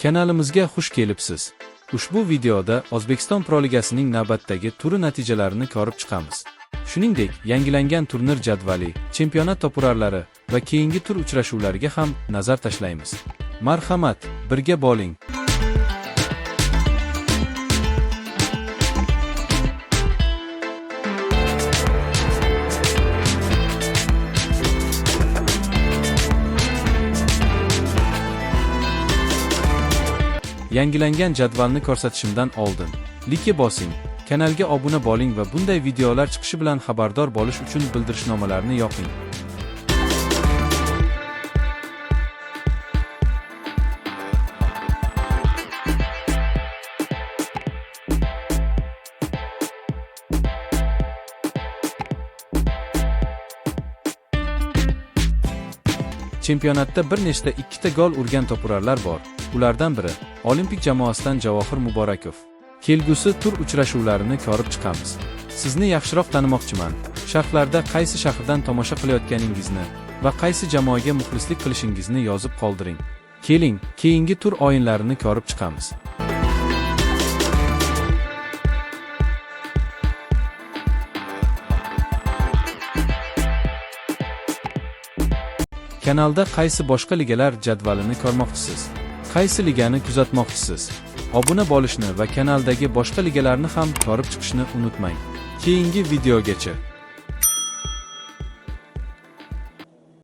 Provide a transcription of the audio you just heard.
Kanalimizga xush kelibsiz. Ushbu videoda O'zbekiston Pro Ligasining navbatdagi turi natijalarini ko'rib chiqamiz. Shuningdek, yangilangan turnir jadvali, chempionat topurarlari va keyingi tur uchrashuvlariga ham nazar tashlaymiz. Marhamat, birga bo'ling. Yangilangan jadvalni ko'rsatishimdan oldin like bosing, kanalga obuna bo'ling va bunday videolar chiqishi bilan xabardor bo'lish uchun bildirishnomalarni yoqing. Chempionatda bir nechta ikkita gol urgan topurarlar bor. Ulardan biri Olimpik jamoasidan Javohir Muborakov. Kelgusi tur uchrashuvlarini ko'rib chiqamiz. Sizni yaxshiroq tanimoqchiman. Sharhlarda qaysi shahardan tomosha qilayotganingizni va qaysi jamoaga muxlislik qilishingizni yozib qoldiring. Keling, keyingi tur o'yinlarini ko'rib chiqamiz. Kanalda qaysi boshqa ligalar jadvalini ko'rmoqchisiz? Qaysi ligani kuzatmoqchisiz? Obuna bo'lishni va kanaldagi boshqa ligalarni ham ko'rib chiqishni unutmang. Keyingi videogacha.